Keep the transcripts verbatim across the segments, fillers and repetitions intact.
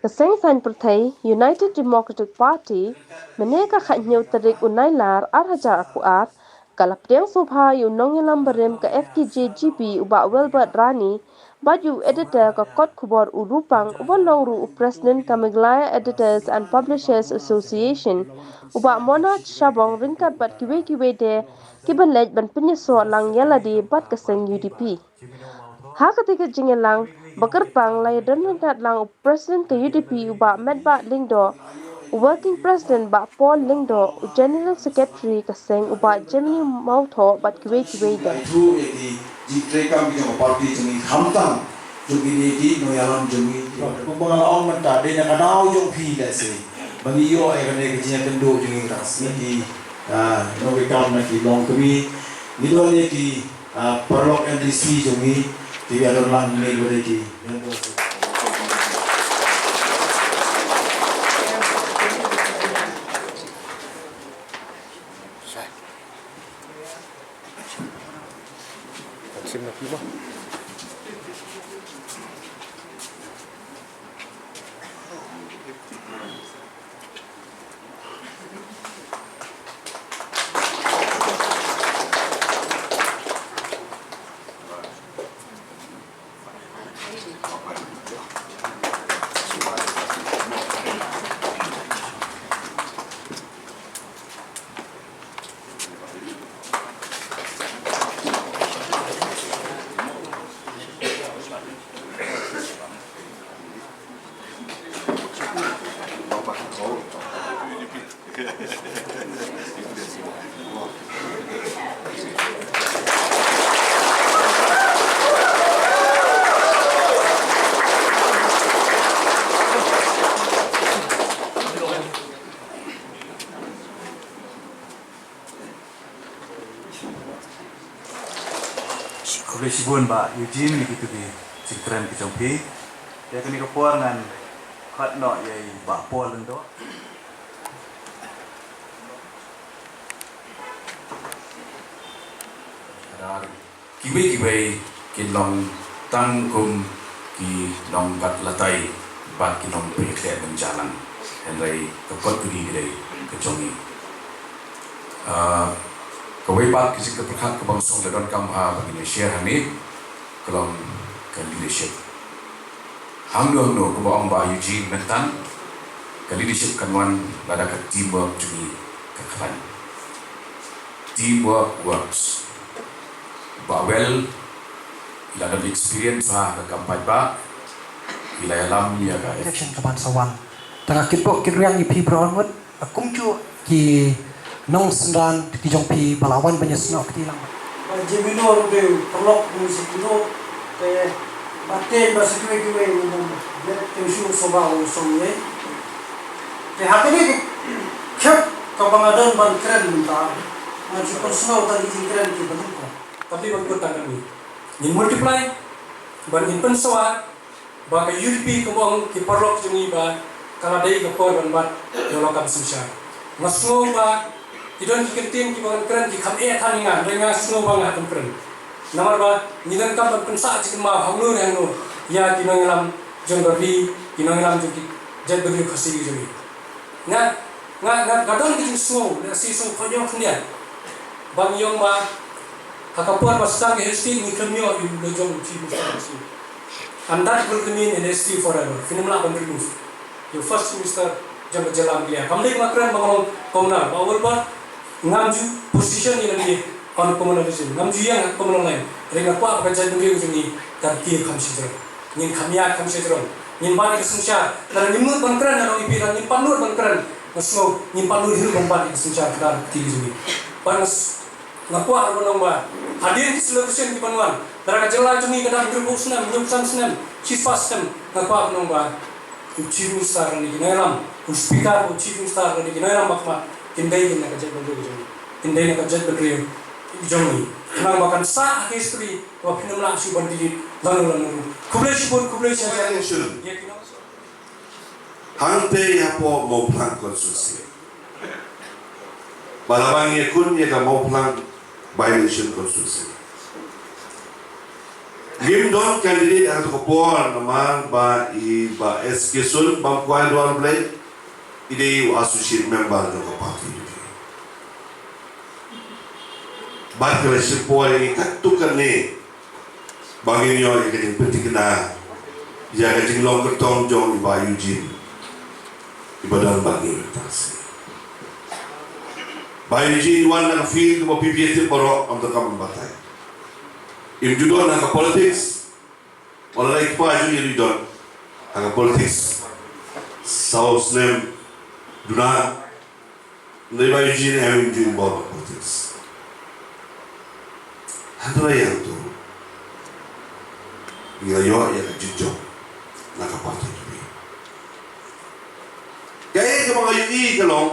Ka seng saiñ pyrthei United Democratic Party mynne ka khathynñiew tarik u Nailar arhajar arphew ar ka la pdiang sngewbha ïa u nongïalam barim ka F K J G B u Bah Wilbert Rani bad ïa u editor ka kot khubor u Rupang uba long ruh u president ka Meghalaya Editors and Publishers Association u Bah Monat Shabong ryngkat bad kiwei kiwei de kiba leit ban pynïasoh lang ïa lade bad ka seng U D P. Ha katei ka jingïalang ba kyrpang la ïadon ryngkat lang u President ka U D P u Bah Metbah Lyngdoh, u Working President Bah Paul Lyngdoh, u General Secretary ka seng u Bah Jemini Mawthoh bad kiwei kiwei de. Through ïa ki jingtrei kam ki jong ka party jong ngi khamtam jong kine ki nongïalam jong ngi. Kumba nga la ong mynta dei na ka daw jong phi lehse ba ngi ïoh ïa kane ka jingïakynduh jong ngi tang sngewbha ki, ah, nongkam na ki longkmie. Ngi don ïa ki Ah, paralok M D C jong ngi, ki ïa don lang ngi ba dei ki. Khublei shibun Bah Eugene ïa kito ki jingkren ki jong phi. Ïa kane ka por ngan khot noh ïa i Bah Paul Lyngdoh. Kiwei kiwei kin long tang kum ki nongbat latai bad ki nongpeit khleh ban jalan. Hynrei ka kot kudi ka dei ka jong ngi. Ah, kawei pat ka jingpyrkhat kaba nga sngew la donkam ha ba ngin ïa share hangne ka long ka leadership. Hangno hangno kumba ong Bah Eugene mynta ka leadership kan wan lada ka teamwork jong ngi ka khlaiñ. Teamwork works. Bah Well i la don experience ha ka kam paidbah, i la ïalam ïa ka election ka ban sa wan. Te nga kitbok kitrwiang ïa phi baroh arngut. Kumjuh ki nongsynran ki jong phi ba la wan ban ïasnoh kti lang. Ba Jemino ruh dei u paralok u Jemino te ba tei ba sa kiwei kiwei u bym leh te u shu sngewbha u song ïa. Te ha kane ka khep kaba nga don ban kren mynta nga ju pynsngew tang ki jingkren kiba lut ko. Tapi ban kut tang kane ngin multiply ban ngin pynsawar. Ba ka U D P kumba ong ki paralok jong ngi ba ka la dei ka por ban bat ïa la ka synshar. Nga sngew ba ki don ki kyntien kiba ngan kren ki kham eh than ïa nga, hynrei nga sngew ba nga hap ban kren. Namar ba ngi donkam ban pynsah jingkynmaw hangno ne hangno ïa ki nongïalam jong ka ri, ki nongïalam jong ki jaitbynriew Khasi jong ngi. Nga, nga, nga, nga don ka jingsngew, nga sngew khyndiat khyndiat. Ba ngi ong ba ha ka por ba sdang ka history ngi khlem ïoh ïa u la jong u Chief Minister. And that will remain in history forever. Phin ym lah ban remove. Ïa u First Minister jong ka jylla Meghalaya. Kam dei ba nga kren ba nga long communal. Ba ul ba ngam ju position ïa lade on communalism. Ngam ju ïeng ha communal line. Hynrei nga kwah ba ka jaitbynriew jong ngi kan kiew kham shajrong. Ngin kham ïaid kham shajrong. Ngin bat ïa ka synshar. Lada ngim nud ban kren, nga ong ïa phi, lada ngim pat nud ban kren, nga sngew ngim pat nud hi ruh ban bat ïa ka synshar kdar ka kti ka jong ngi. Bad nga s-, nga kwah ruh ban ong ba hadien ki celebration ki ban wan, lada ka jylla jong ngi ka dap hynriewphew snem, hynñiewphew san snem, shispah snem, nga kwah ban ong ba u Chief Minister lane ki nongïalam, u Speaker, u Chief Minister lane ki nongïalam ba khmat kin dei na ka jaitbynriew jong ngi. Kin dei na ka jaitbynriew jong ngi. Khnang ba kan sah ha ka history ba phin ym lah shuh ban delete lano lano ruh. Khublei shibun, khublei shihajar. By-election. Ïa ki nong- Hangtei hapoh Mawphlang constituency. Ba la ba ngi ïakhun ïa ka Mawphlang by-election constituency. Ngim don candidate ha kato ka por namar ba i Bah S K Sun bam kwai Duar Blei i dei u associate member jong ka party. Bad ka la shim por ïa ngi katto katne ba ngin ïoh ïa ka jingpynthikna ïa ka jinglong kyrtong jong i Bah Eugene iba don bad ngi mynta shi. Bah Eugene i wan na ka field kaba phi ïa tip baroh, ym donkam ban batai. Im ju don ha ka politics. Wat la i kpa jong i ruh i don ha ka politics saw snem duna. Ym dei ba i jin em i ju involve ha politics. Hynrei hangto ngi la ïoh ïa ka jingjop na ka party jong ngi. Kaei kaba nga ïohi ka long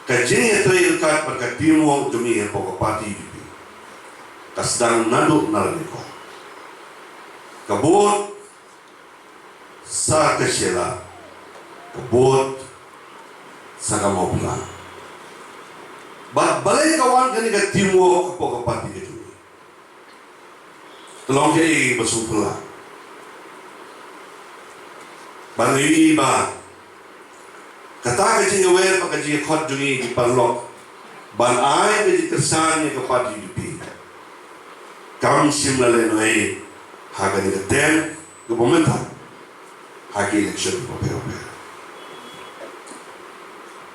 ka jingïatreilang bad ka teamwork jong ngi hapoh ka party U D P ka sdang naduh na Ranikor. Ka bud sa ka Shella, ka bud sa ka Mawphlang. Bad balei ka wan kane ka teamwork hapoh ka party ka jong ngi? Ka long kaei ba sngewphylla. Ban ïohi ba kata ka jingïawer bad ka jingïakhot jong ngi ki paralok ban ai ka jingkyrshan ïa ka party U D P kam shym la lehnohei ha kane ka term kaba mynta ha ki election bapher bapher.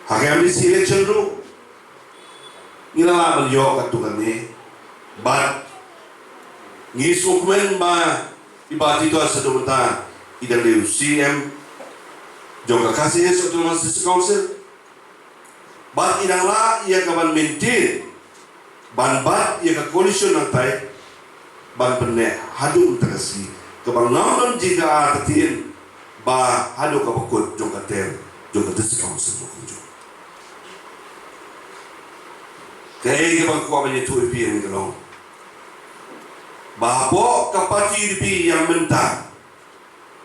Ha ka M D C election ruh ngi la lah ban ïoh katto katne. Bad ngi sngewkmen ba i Bah Titos haduh mynta i dang dei u C E M jong ka Khasi Hills Autonomous District Council. Bad i dang lah ïa ka ban maintain ban bat ïa ka coalition hangtai ban pynneh haduh mynta ka sngi kaba ngam don jingkyrkhu artatien ba haduh kaba kut jong ka term jong ka District Council ba kumjuh. Kaei kaba nga kwah ban ïathuh ïa phi hangne ka long ba hapoh ka party U D P ïa mynta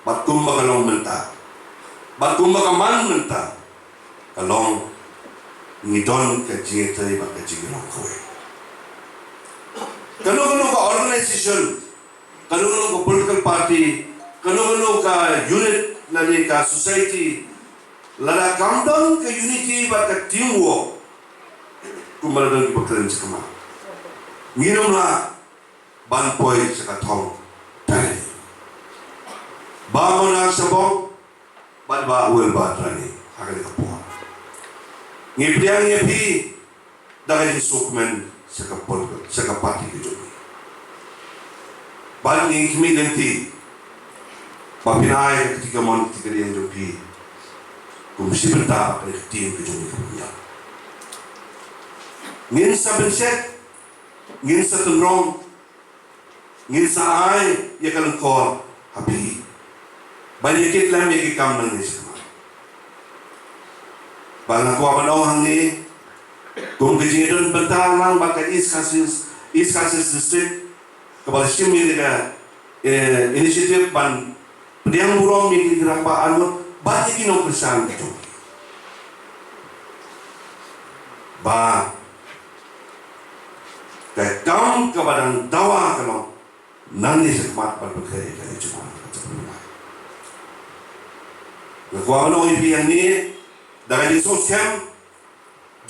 bad kumba ka long mynta bad kumba ka man mynta ka long ngi don ka jingïatrei bad ka jingïalong kawei. Kano kano ka organization, kano kano ka political party, kano kano ka unit lane ka society, lada kam don ka unity bad ka teamwork kumba la don kiba kren shakhmat, ngin ym lah ban poi sha ka thong. Tang ba mon ha shabong bad ba wel ba trani ha kane ka por. Ngi pdiang ïa phi da ka jingsngewkmen sha ka por sha ka party ka jong ngi. Bad ngi khmih lynti ba phin ai ka kti kamon kti kadiang jong phi kum shi bynta ha ka team ka jong ngi ka pynïaid. Ngin sa pynshet, ngin sa tynrong, ngin sa ai ïa ka lyngkor ha phi ban ïa kit lem ïa ki kam nangne shakhmat. Ba nga kwah ban ong hangne kum ka jingdon bynta lang ba ka East Khasi, East Khasi District kaba la shim ïa ka, eh, initiative ban pdiang burom ïa ki rangbah arngut bad ïa ki nongkyrshan ki jong ki. Ba ka kam kaba dang dawa ka long nangne shakhmat ban pynkhreh ïa ka jingmut. Nga kwah ban ong ïa phi hangne da ka jingsngewskhem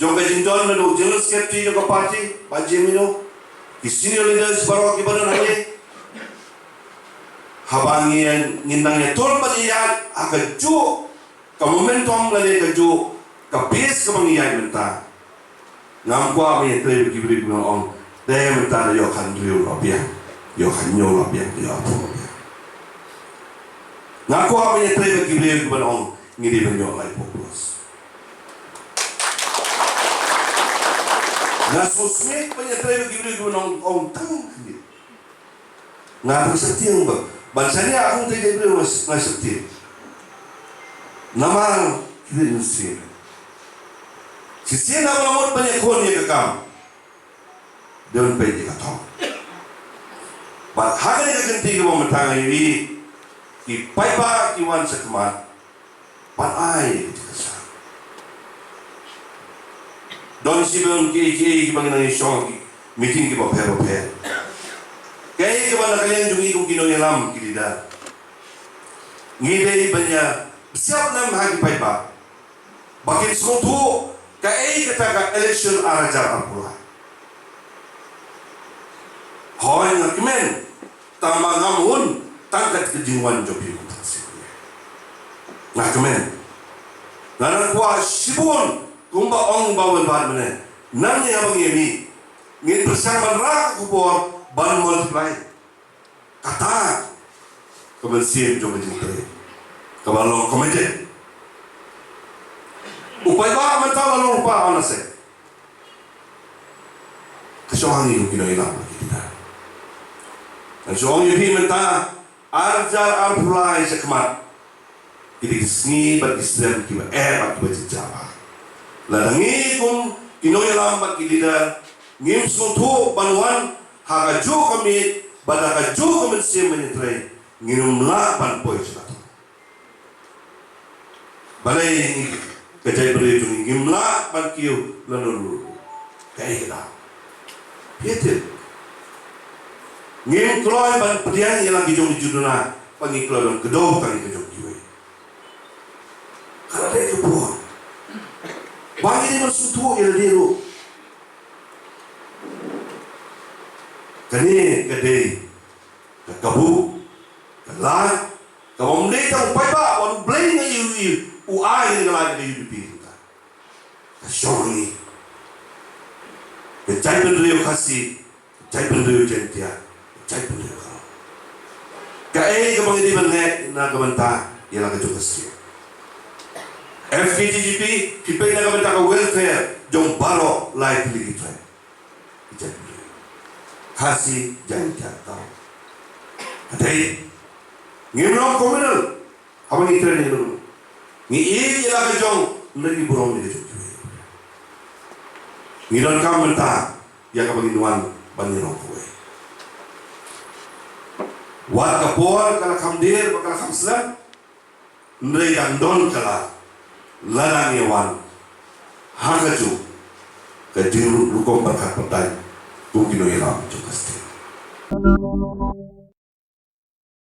jong ka jingdon na u General Secretary jong ka party, Bah Jemino, ki senior leaders baroh kiba don hangne. Haba ngi, ngin nang ïatur bad ïa ha kajuh ka momentum lane kajuh ka pace kaba ngi ïaid mynta. Ngam kwah ban ïatrei bad ki briew kiba ong, te mynta da ïoh khathynriew la biang, ïoh khathynñiew la biang, ïoh arphew la biang. Nga kwah ban ïatrei bad ki briew kiba ong ngi dei ban ïoh laiphew plus. Nga sngewsih ban ïatrei bad ki briew kiba ong, ong tang khyndiat. Nga tang sheptieng ba ban shaniah kum te ki briew nga sheptieng. Namar ki dei mynsiem. Shisien haba la mut ban ïakhun ïa ka kam, dei ban peit ïa ka thong. Bad ha kane ka kynti kaba mynta nga ïohi ki paidbah ki wan shakhmat ban ai ïa ka jingkyrshan. Don shibun kiei kiei kiba ngi nang ïashong ha ki meeting kiba pher ba pher. Kaei kaba na ka liang jong ngi kum ki nongïalam ki leader, ngi dei ban ïa psiah lem ha ki paidbah ba kin sngewthuh kaei kata ka election ar hajar arphew lai. Hooid nga kmen, tang ba ngam hun tang kat ka jingwan jong phi kumta shisien. Nga kmen. Nga nang kwah shibun kumba ong ba wan bad mane. Nangne haba ngi mih, ngin pyrshang ban rah ka khubor ban multiply. Kata ka mynsiem jong ka jingtrei kaba long committed. U paidbah mynta la long u paidbah na se. Ka shong hangne kum ki nongïalam ki leader. Ka shong ïa phi mynta ar hajar arphew lai sha khmat. Ki dei ki sngi bad ki snem kiba eh bad kiba jynjar. Lada ngi kum ki nongïalam bad ki leader ngim sngewthuh ban wan ha kajuh ka miet bad ha kajuh ka mynsiem ban ïatrei, ngin ym lah ban poi sha la. Balei ngi, ka jaitbynriew jong ngi, ngim lah ban kiew lano ruh? Kaei kata? Phi tip, ngim kloi ban pdiang ïa la ki jong ki jingduna, ba ngi kloi ban kdew tang ïa ka jong kiwei. Ka la dei ka por ba ngi dei ban sngewthuh ïa lade ruh. Kane ka dei ka kabu, ka lad, kaba ym dei tang u paidbah, wat U Blei nga ïohi u ai ïa ka lad ka U D P. Ka shong hangne. Ka jaitbynriew Khasi, ka jaitbynriew Jaiñtia, ka jaitbynriew Garo. Kaei kaba ngi dei ban leh na ka bynta ïa la ka jong ka state? F K J G P ki peit na ka bynta ka welfare jong baroh lai tylli ki tribe. Ki jaitbynriew Khasi, Jaiñtia, Garo. Ka dei, ngim long communal. Haba ngi trei ngi long, ngi ïeit ïa la ka jong, ngi burom ïa ka jong. Ngi donkam mynta ïa kaba ngin wan ban ïarong kawei. Wat ka por ka la kham dier bad ka la kham slem, hynrei dang don ka lad lada ngi wan ha kajuh ka jingrukom pyrkhat pyrthei kum ki nongïalam jong ka state.